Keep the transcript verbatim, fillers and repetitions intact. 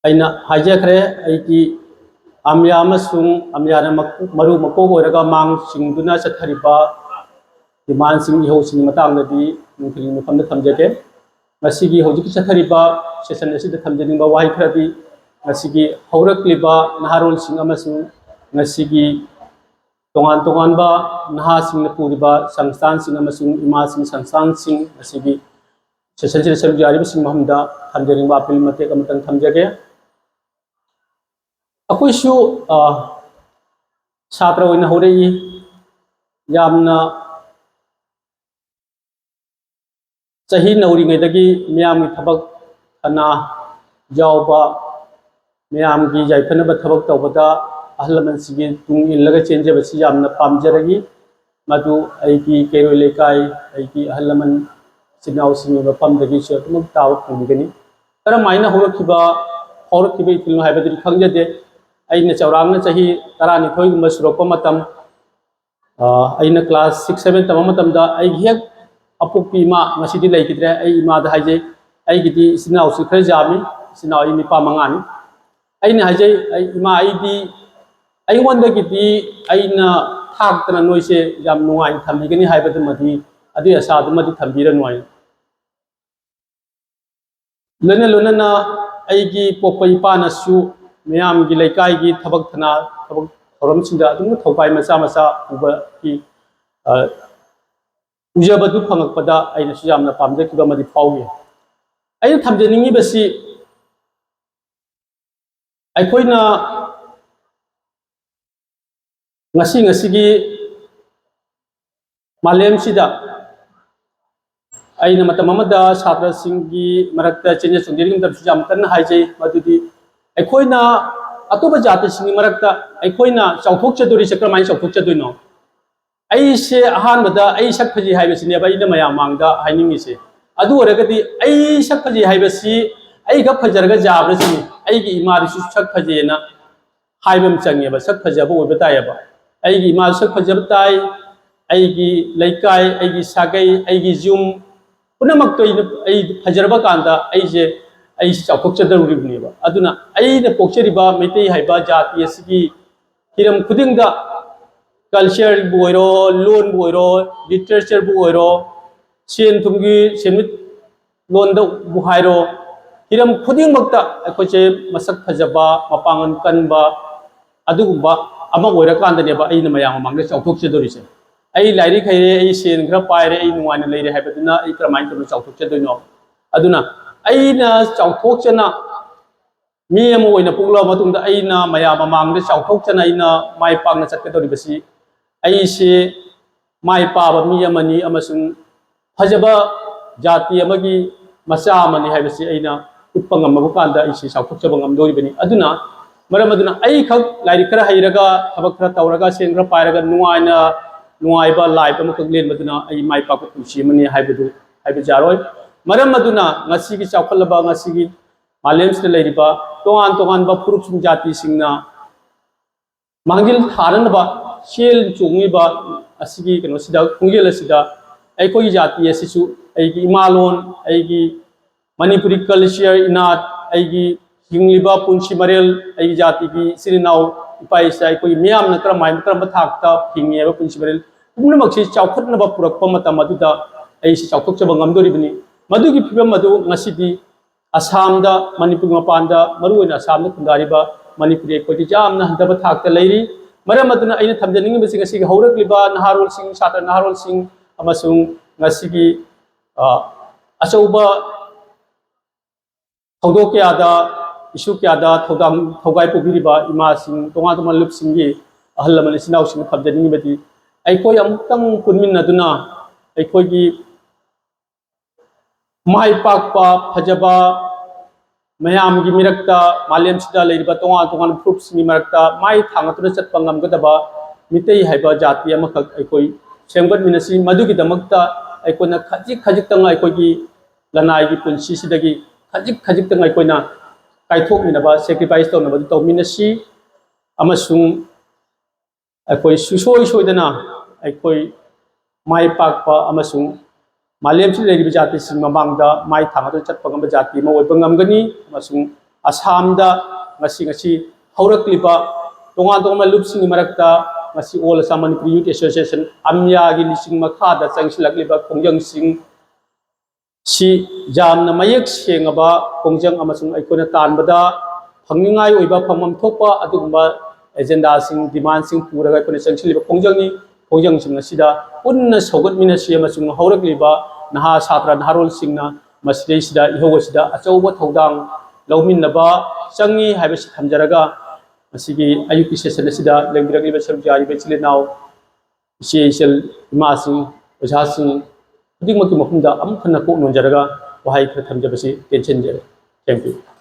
ꯑꯩꯅ ꯍꯥꯏꯖꯈ꯭ꯔꯦ, ꯑꯩꯒꯤ ꯑꯃꯤꯌꯥ ꯑꯃꯁꯨꯡ ꯑꯃꯤꯌꯥꯅ ꯃꯀꯣꯛ, ꯃꯔꯨ ꯃꯀꯣꯛ ꯑꯣꯏꯔꯒ ꯃꯥꯡ ꯆꯤꯡꯗꯨꯅ ꯆꯠꯊꯔꯤꯕ ꯗꯤꯃꯥꯟꯁꯤꯡ, ꯏꯍꯧꯁꯤꯡꯒꯤ ꯃꯇꯥꯡꯗꯗꯤ ꯅꯨꯡꯊꯤꯜꯒꯤ ꯃꯐꯝꯗ ꯊꯝꯖꯒꯦ꯫ ꯉꯁꯤꯒꯤ ꯍꯧꯖꯤꯛꯀꯤ ꯆꯠꯊꯔꯤꯕ session ꯑꯁꯤꯗ ꯊꯝꯖꯅꯤꯡꯕ ꯋꯥꯍꯩ ꯈꯔꯗꯤ, ꯉꯁꯤꯒꯤ ꯍꯧꯔꯛꯂꯤꯕ ꯅꯍꯥꯔꯣꯜꯁꯤꯡ ꯑꯃꯁꯨꯡ ꯉꯁꯤꯒꯤ ꯇꯣꯉꯥꯟ ꯇꯣꯉꯥꯟꯕ ꯅꯍꯥꯁꯤꯡꯅ ꯄꯨꯔꯤꯕ ꯁꯪꯁꯊꯥꯟꯁꯤꯡ ꯑꯃꯁꯨꯡ ꯏꯃꯥꯁꯤꯡ ꯁꯪꯁꯊꯥꯟꯁꯤꯡ ꯑꯁꯤꯒꯤ session ꯑꯁꯤꯗ ꯁꯔꯨꯛ ꯌꯥꯔꯤꯕꯁꯤꯡ ꯃꯐꯝꯗ ꯊꯝꯖꯅꯤꯡꯕ ꯑꯄꯤꯜ ꯃꯇꯦꯛ ꯑꯃꯇꯪ ꯊꯝꯖꯒꯦ꯫ ꯑꯩꯈꯣꯏꯁꯨ, ꯑ, ꯁꯥꯇ꯭ꯔ ꯑꯣꯏꯅ ꯍꯧꯔꯛꯏ꯫ ꯌꯥꯝꯅ ꯆꯍꯤ ꯅꯧꯔꯤꯉꯩꯗꯒꯤ ꯃꯤꯌꯥꯝꯒꯤ ꯊꯕꯛ ꯊꯅꯥ ꯌꯥꯎꯕ, ꯃꯌꯥꯝꯒꯤ ꯌꯥꯏꯐꯅꯕ ꯊꯕꯛ ꯇꯧꯕꯗ ꯑꯍꯜ ꯂꯃꯟꯁꯤꯡꯒꯤ ꯇꯨꯡ ꯏꯜꯂꯒ ꯆꯦꯟꯖꯕꯁꯤ ꯌꯥꯝꯅ ꯄꯥꯝꯖꯔꯛꯏ꯫ ꯃꯗꯨ ꯑꯩꯒꯤ ꯀꯩꯔꯣꯏ ꯂꯩꯀꯥꯏ, ꯑꯩꯒꯤ ꯑꯍꯜ ꯂꯃꯟ, ꯏꯆꯤꯟ ꯏꯅꯥꯎꯁꯤꯡꯒꯤ ꯃꯐꯝꯗꯒꯤꯁꯨ ꯑꯗꯨꯃꯛ ꯇꯥꯕ ꯐꯪꯕꯤꯒꯅꯤ꯫ ꯀꯔꯝꯍꯥꯏꯅ ꯍꯧꯔꯛꯈꯤꯕ, ꯍꯧꯔꯛꯈꯤꯕ ꯏꯊꯤꯜꯅꯣ ꯍꯥꯏꯕꯗꯨꯗꯤ ꯈꯪꯖꯗꯦ꯫ ꯑꯩꯅ ꯆꯥꯎꯔꯥꯛꯅ ꯆꯍꯤ ꯇꯔꯥꯅꯤꯊꯣꯏꯒꯨꯝꯕ ꯁꯨꯔꯛꯄ ꯃꯇꯝ, ꯑ, ꯑꯩꯅ class six, seven ꯇꯝꯕ ꯃꯇꯝꯗ ꯑꯩꯒꯤ ꯍꯦꯛ ꯑꯄꯣꯛꯄꯤ ꯏꯃꯥ, ꯉꯁꯤꯗꯤ ꯂꯩꯈꯤꯗ꯭ꯔꯦ, ꯑꯩ ꯏꯃꯥꯗ ꯍꯥꯏꯖꯩ, ꯑꯩꯒꯤꯗꯤ ꯏꯆꯤꯟ ꯏꯅꯥꯎꯁꯤ ꯈꯔ ꯌꯥꯝꯃꯤ, ꯏꯆꯤꯟ ꯏꯅꯥꯎ ꯑꯩ ꯅꯤꯄꯥ ꯃꯉꯥꯅꯤ꯫ ꯑꯩꯅ ꯍꯥꯏꯖꯩ, ꯑꯩ, "ꯏꯃꯥ, ꯑꯩꯗꯤ ꯑꯩꯉꯣꯟꯗꯒꯤꯗꯤ ꯑꯩꯅ ꯊꯥꯛꯇꯅ ꯅꯣꯏꯁꯦ ꯌꯥꯝ ꯅꯨꯡꯉꯥꯏꯅ ꯊꯝꯕꯤꯒꯅꯤ ꯍꯥꯏꯕꯗꯨꯃꯗꯤ, ꯑꯗꯨꯒꯤ ꯑꯁꯥꯗꯨꯃꯗꯤ ꯊꯝꯕꯤꯔꯅꯨ" ꯍꯥꯏ꯫ ꯂꯣꯏꯅ ꯂꯣꯏꯅꯅ ꯑꯩꯒꯤ ꯄꯣꯛꯄ ꯏꯄꯥꯅꯁꯨ ꯃꯤꯌꯥꯝꯒꯤ ꯂꯩꯀꯥꯏꯒꯤ ꯊꯕꯛ ꯊꯅꯥ, ꯊꯕꯛ ꯊꯧꯔꯝꯁꯤꯡꯗ ꯑꯗꯨꯝ ꯊꯧꯒꯥꯏ ꯃꯆꯥ ꯃꯆꯥ ꯎꯕꯒꯤ, ꯑ, ꯎꯖꯕꯗꯨ ꯐꯪꯉꯛꯄꯗ ꯑꯩꯅꯁꯨ ꯌꯥꯝꯅ ꯄꯥꯝꯖꯈꯤꯕ ꯑꯃꯗꯤ ꯐꯥꯎꯏ꯫ ꯑꯩꯅ ꯊꯝꯖꯅꯤꯡꯉꯤꯕꯁꯤ, ꯑꯩꯈꯣꯏꯅ ꯉꯁꯤ, ꯉꯁꯤꯒꯤ ꯃꯥꯂꯦꯝꯁꯤꯗ ꯑꯩꯅ ꯃꯇꯝ ꯑꯃꯗ ꯁꯥꯇ꯭ꯔꯁꯤꯡꯒꯤ ꯃꯔꯛꯇ ꯆꯦꯟꯖ ꯆꯣꯡꯖꯔꯤꯉꯩ ꯃꯇꯝꯁꯤ ꯌꯥꯝ ꯀꯟꯅ ꯍꯥꯏꯖꯩ, ꯃꯗꯨꯗꯤ ꯑꯩꯈꯣꯏꯅ ꯑꯇꯣꯞꯄ ꯖꯥꯇꯤꯁꯤꯡꯒꯤ ꯃꯔꯛꯇ ꯑꯩꯈꯣꯏꯅ ꯆꯥꯎꯊꯣꯛꯆꯗꯣꯔꯤꯁꯦ ꯀꯔꯝꯍꯥꯏꯅ ꯆꯥꯎꯊꯣꯛꯆꯗꯣꯏꯅꯣ? ꯑꯩꯁꯦ ꯑꯍꯥꯟꯕꯗ ꯑꯩ ꯁꯛ ꯐꯖꯩ ꯍꯥꯏꯕꯁꯤꯅꯦꯕ ꯑꯩꯅ ꯃꯌꯥꯝ ꯃꯥꯡꯗ ꯍꯥꯏꯅꯤꯡꯉꯤꯁꯦ꯫ ꯑꯗꯨ ꯑꯣꯏꯔꯒꯗꯤ ꯑꯩ ꯁꯛ ꯐꯖꯩ ꯍꯥꯏꯕꯁꯤ ꯑꯩ ꯈꯛ ꯐꯖꯔꯒ ꯌꯥꯕ꯭ꯔꯥ ꯁꯤꯅꯤ꯫ ꯑꯩꯒꯤ ꯏꯃꯥꯗꯨꯁꯨ ꯁꯛ ꯐꯖꯩꯅ ꯍꯥꯏꯕ ꯑꯃ ꯆꯪꯉꯦꯕ, ꯁꯛ ꯐꯖꯕ ꯑꯣꯏꯕ ꯇꯥꯏꯌꯦꯕ꯫ ꯑꯩꯒꯤ ꯏꯃꯥꯁꯨ ꯁꯛ ꯐꯖꯕ ꯇꯥꯏ, ꯑꯩꯒꯤ ꯂꯩꯀꯥꯏ, ꯑꯩꯒꯤ ꯁꯥꯒꯩ, ꯑꯩꯒꯤ ꯌꯨꯝ ꯄꯨꯝꯅꯃꯛꯇꯣ ꯑꯩꯅ, ꯑꯩ ꯐꯖꯔꯕ ꯀꯥꯟꯗ ꯑꯩꯁꯦ ꯑꯩꯁꯤ ꯆꯥꯎꯊꯣꯛꯆꯗꯧꯔꯤꯕꯅꯦꯕ꯫ ꯑꯗꯨꯅ ꯑꯩꯅ ꯄꯣꯛꯆꯔꯤꯕ ꯃꯩꯇꯩ ꯍꯥꯏꯕ ꯖꯥꯇꯤ ꯑꯁꯤꯒꯤ ꯍꯤꯔꯝ ꯈꯨꯗꯤꯡꯗ, cultureꯕꯨ ꯑꯣꯏꯔꯣ, ꯂꯣꯟꯕꯨ ꯑꯣꯏꯔꯣ, literatureꯕꯨ ꯑꯣꯏꯔꯣ, ꯁꯦꯟ ꯊꯨꯝꯒꯤ ꯁꯦꯟꯃꯤꯠ ꯂꯣꯟꯗꯕꯨ ꯍꯥꯏꯔꯣ, ꯍꯤꯔꯝ ꯈꯨꯗꯤꯡꯃꯛꯇ ꯑꯩꯈꯣꯏꯁꯦ ꯃꯁꯛ ꯐꯖꯕ, ꯃꯄꯥꯡꯒꯜ ꯀꯟꯕ, ꯑꯗꯨꯒꯨꯝꯕ ꯑꯃ ꯑꯣꯏꯔꯀꯥꯟꯗꯅꯦꯕ ꯑꯩꯅ ꯃꯌꯥꯝ ꯃꯃꯥꯡꯗ ꯆꯥꯎꯊꯣꯛꯆꯗꯧꯔꯤꯁꯦ꯫ ꯑꯩ ꯂꯥꯏꯔꯤꯛ ꯍꯩꯔꯦ, ꯑꯩ ꯁꯦꯟ ꯈꯔ ꯄꯥꯏꯔꯦ, ꯑꯩ ꯅꯨꯡꯉꯥꯏꯅ ꯂꯩꯔꯦ ꯍꯥꯏꯕꯗꯨꯅ ꯑꯩ ꯀꯔꯝꯍꯥꯏꯅ ꯇꯧꯅ ꯆꯥꯎꯊꯣꯛꯆꯗꯣꯏꯅꯣ? ꯑꯗꯨꯅ ꯑꯩꯅ ꯆꯥꯎꯊꯣꯛꯆꯅ ꯃꯤ ꯑꯃ ꯑꯣꯏꯅ ꯄꯣꯛꯂꯛꯑ ꯃꯇꯨꯡꯗ ꯑꯩꯅ ꯃꯌꯥꯝ ꯃꯃꯥꯡꯗ ꯆꯥꯎꯊꯣꯛꯆꯅ ꯑꯩꯅ ꯃꯥꯏ ꯄꯥꯛꯅ ꯆꯠꯀꯗꯧꯔꯤꯕꯁꯤ, ꯑꯩꯁꯦ ꯃꯥꯏ ꯄꯥꯕ ꯃꯤ ꯑꯃꯅꯤ ꯑꯃꯁꯨꯡ ꯐꯖꯕ ꯖꯥꯇꯤ ꯑꯃꯒꯤ ꯃꯆꯥ ꯑꯃꯅꯤ ꯍꯥꯏꯕꯁꯤ ꯑꯩꯅ ꯎꯠꯄ ꯉꯝꯃꯕ ꯀꯥꯟꯗ ꯑꯩꯁꯤ ꯆꯥꯎꯊꯣꯛꯆꯕ ꯉꯝꯗꯣꯔꯤꯕꯅꯤ꯫ ꯑꯗꯨꯅ, ꯃꯔꯝ ꯑꯗꯨꯅ ꯑꯩꯈꯛ ꯂꯥꯏꯔꯤꯛ ꯈꯔ ꯍꯩꯔꯒ, ꯊꯕꯛ ꯈꯔ ꯇꯧꯔꯒ, ꯁꯦꯟ ꯈꯔ ꯄꯥꯏꯔꯒ ꯅꯨꯡꯉꯥꯏꯅ, ꯅꯨꯡꯉꯥꯏꯕ life ꯑꯃꯈꯛ ꯂꯦꯟꯕꯗꯨꯅ ꯑꯩ ꯃꯥꯏ ꯄꯥꯛꯄ ꯄꯨꯟꯁꯤ ꯑꯃꯅꯤ ꯍꯥꯏꯕꯗꯨ ꯍꯥꯏꯕ ꯌꯥꯔꯣꯏ꯫ ꯃꯔꯝ ꯑꯗꯨꯅ ꯉꯁꯤꯒꯤ ꯆꯥꯎꯈꯠꯂꯕ, ꯉꯁꯤꯒꯤ ꯃꯥꯂꯦꯝꯁꯤꯗ ꯂꯩꯔꯤꯕ ꯇꯣꯉꯥꯟ ꯇꯣꯉꯥꯟꯕ ꯐꯨꯔꯨꯞꯁꯤꯡ, ꯖꯥꯇꯤꯁꯤꯡꯅ ꯃꯥꯡꯖꯤꯜ ꯊꯥꯅꯅꯕ ꯆꯦꯜ ꯆꯣꯡꯉꯤꯕ ꯑꯁꯤꯒꯤ ꯀꯩꯅꯣꯁꯤꯗ, ꯈꯣꯡꯖꯦꯜ ꯑꯁꯤꯗ ꯑꯩꯈꯣꯏꯒꯤ ꯖꯥꯇꯤ ꯑꯁꯤꯁꯨ, ꯑꯩꯒꯤ ꯏꯃꯥꯂꯣꯟ, ꯑꯩꯒꯤ ꯃꯅꯤꯄꯨꯔꯤ culture, ꯏꯅꯥꯠ, ꯑꯩꯒꯤ ꯍꯤꯡꯂꯤꯕ ꯄꯨꯟꯁꯤ ꯃꯔꯦꯜ, ꯑꯩꯒꯤ ꯖꯥꯇꯤꯒꯤ ꯏꯆꯤꯜ ꯏꯅꯥꯎ, ꯏꯄꯥ ꯏꯆꯥ, ꯑꯩꯈꯣꯏ ꯃꯤꯌꯥꯝꯅ ꯀꯔꯝꯍꯥꯏꯅ, ꯀꯔꯝꯕ ꯊꯥꯛꯇ ꯍꯤꯡꯉꯤ ꯍꯥꯏꯕ ꯄꯨꯟꯁꯤ ꯃꯔꯦꯜ ꯄꯨꯝꯅꯃꯛꯁꯤ ꯆꯥꯎꯈꯠꯅꯕ ꯄꯨꯔꯛꯄ ꯃꯇꯝ ꯑꯗꯨꯗ ꯑꯩꯁꯤ ꯆꯥꯎꯊꯣꯛꯆꯕ ꯉꯝꯗꯣꯔꯤꯕꯅꯤ꯫ ꯃꯗꯨꯒꯤ ꯐꯤꯕꯝ ꯑꯗꯨ ꯉꯁꯤꯗꯤ ꯑꯁꯥꯝꯗ, ꯃꯅꯤꯄꯨꯔ ꯃꯄꯥꯟꯗ, ꯃꯔꯨꯑꯣꯏꯅ ꯑꯁꯥꯝꯗ ꯈꯨꯟꯗꯥꯔꯤꯕ ꯃꯅꯤꯄꯨꯔꯤ ꯑꯩꯈꯣꯏꯗꯤ ꯌꯥꯝꯅ ꯍꯟꯊꯕ ꯊꯥꯛꯇ ꯂꯩꯔꯤ꯫ ꯃꯔꯝ ꯑꯗꯨꯅ ꯑꯩꯅ ꯊꯝꯖꯅꯤꯡꯉꯤꯕꯁꯤ, ꯉꯁꯤꯒꯤ ꯍꯧꯔꯛꯂꯤꯕ ꯅꯍꯥꯔꯣꯜꯁꯤꯡ, ꯁꯥꯇ꯭ꯔ ꯅꯍꯥꯔꯣꯜꯁꯤꯡ ꯑꯃꯁꯨꯡ ꯉꯁꯤꯒꯤ, ꯑ, ꯑꯆꯧꯕ ꯊꯧꯗꯣꯛ ꯀꯌꯥꯗ, issue ꯀꯌꯥꯗ ꯊꯧꯗꯥꯡ, ꯊꯧꯒꯥꯏ ꯄꯨꯕꯤꯔꯤꯕ ꯏꯃꯥꯁꯤꯡ, ꯇꯣꯉꯥꯟ ꯇꯣꯉꯥꯟꯕ ꯂꯨꯞꯁꯤꯡꯒꯤ ꯑꯍꯜ ꯂꯃꯟ ꯏꯆꯤꯟ ꯏꯅꯥꯎꯁꯤꯡꯅ ꯊꯝꯖꯅꯤꯡꯉꯤꯕꯗꯤ, ꯑꯩꯈꯣꯏ ꯑꯃꯨꯛꯇꯪ ꯄꯨꯟꯃꯤꯟꯅꯗꯨꯅ ꯑꯩꯈꯣꯏꯒꯤ ꯃꯥꯏ ꯄꯥꯛꯄ, ꯐꯖꯕ, ꯃꯌꯥꯝꯒꯤ ꯃꯔꯛꯇ, ꯃꯥꯂꯦꯝꯁꯤꯗ ꯂꯩꯔꯤꯕ ꯇꯣꯉꯥꯟ ꯇꯣꯉꯥꯟꯕ ꯐꯨꯔꯨꯞꯁꯤꯡꯒꯤ ꯃꯔꯛꯇ ꯃꯥꯏ ꯊꯥꯡꯒꯠꯇꯨꯅ ꯆꯠꯄ ꯉꯝꯒꯗꯕ ꯃꯤꯇꯩ ꯍꯥꯏꯕ ꯖꯥꯇꯤ ꯑꯃꯈꯛ ꯑꯩꯈꯣꯏ ꯁꯦꯝꯒꯠꯃꯤꯟꯅꯁꯤ꯫ ꯃꯗꯨꯒꯤꯗꯃꯛꯇ ꯑꯩꯈꯣꯏꯅ ꯈꯖꯤꯛ ꯈꯖꯤꯛꯇꯪ ꯑꯩꯈꯣꯏꯒꯤ ꯂꯅꯥꯏꯒꯤ ꯄꯨꯟꯁꯤꯁꯤꯗꯒꯤ ꯈꯖꯤꯛ ꯈꯖꯤꯛꯇꯪ ꯑꯩꯈꯣꯏꯅ ꯀꯥꯏꯊꯣꯛꯃꯤꯟꯅꯕ, sacrifice ꯇꯧꯅꯕꯗꯨ ꯇꯧꯃꯤꯟꯅꯁꯤ꯫ ꯑꯃꯁꯨꯡ ꯑꯩꯈꯣꯏ ꯁꯨꯡꯁꯣꯏ ꯁꯣꯏꯗꯅ ꯑꯩꯈꯣꯏ ꯃꯥꯏ ꯄꯥꯛꯄ ꯑꯃꯁꯨꯡ ꯃꯥꯂꯦꯝꯁꯤꯗ ꯂꯩꯔꯤꯕ ꯖꯥꯇꯤꯁꯤꯡ ꯃꯃꯥꯡꯗ ꯃꯥꯏ ꯊꯥꯡꯒꯗꯨꯅ ꯆꯠꯄ ꯉꯝꯕ ꯖꯥꯇꯤ ꯑꯃ ꯑꯣꯏꯕ ꯉꯝꯒꯅꯤ꯫ ꯑꯃꯁꯨꯡ ꯑꯁꯥꯝꯗ ꯉꯁꯤ ꯉꯁꯤ ꯍꯧꯔꯛꯂꯤꯕ ꯇꯣꯉꯥꯟ ꯇꯣꯉꯥꯟꯕ ꯂꯨꯞꯁꯤꯡꯒꯤ ꯃꯔꯛꯇ ꯉꯁꯤ All Assam Manipuri Youth Association, ꯑꯝꯌꯥꯒꯤ ꯂꯨꯆꯤꯡ ꯃꯈꯥꯗ ꯆꯪꯁꯤꯜꯂꯛꯂꯤꯕ ꯈꯣꯡꯖꯪꯁꯤꯡ ꯁꯤ ꯌꯥꯝꯅ ꯃꯌꯦꯛ ꯁꯦꯡꯉꯕ ꯈꯣꯡꯖꯪ ꯑꯃꯁꯨꯡ ꯑꯩꯈꯣꯏꯅ ꯇꯥꯟꯕꯗ ꯐꯪꯅꯤꯡꯉꯥꯏ ꯑꯣꯏꯕ, ꯐꯪꯐꯝ ꯊꯣꯛꯄ ꯑꯗꯨꯒꯨꯝꯕ ꯑꯦꯖꯦꯟꯗꯥꯁꯤꯡ, ꯗꯤꯃꯥꯟꯁꯤꯡ ꯄꯨꯔꯒ ꯑꯩꯈꯣꯏꯅ ꯆꯪꯁꯤꯜꯂꯤꯕ ꯈꯣꯡꯖꯪꯅꯤ꯫ ꯈꯣꯡꯖꯪꯁꯤꯡ ꯑꯁꯤꯗ ꯄꯨꯟꯅ ꯁꯧꯒꯠꯃꯤꯟꯅꯁꯤ ꯑꯃꯁꯨꯡ ꯍꯧꯔꯛꯂꯤꯕ ꯅꯍꯥ ꯁꯥꯇ꯭ꯔ ꯅꯍꯥꯔꯣꯜꯁꯤꯡꯅ ꯃꯁꯤꯗꯩꯁꯤꯗ ꯏꯍꯧ ꯑꯁꯤꯗ ꯑꯆꯧꯕ ꯊꯧꯗꯥꯡ ꯂꯧꯃꯤꯟꯅꯕ ꯆꯪꯉꯤ ꯍꯥꯏꯕꯁꯤ ꯊꯝꯖꯔꯒ, ꯉꯁꯤꯒꯤ ꯑꯌꯨꯛꯀꯤ ꯁꯦꯁꯟ ꯑꯁꯤꯗ ꯂꯦꯡꯕꯤꯔꯛꯂꯤꯕ, ꯁꯔꯨꯛ ꯌꯥꯔꯤꯕ ꯏꯆꯤꯜ ꯏꯅꯥꯎ, ꯏꯆꯦ ꯏꯆꯜ, ꯏꯃꯥꯁꯤꯡ, ꯑꯣꯖꯥꯁꯤꯡ ꯈꯨꯗꯤꯡꯃꯛꯀꯤ ꯃꯐꯝꯗ ꯑꯃꯨꯛ ꯍꯟꯅ ꯀꯣꯛ ꯅꯣꯟꯖꯔꯒ ꯋꯥꯍꯩ ꯈꯔ ꯊꯝꯖꯕꯁꯤ ꯇꯦꯟꯁꯤꯟꯖꯔꯦ꯫ Thank you꯫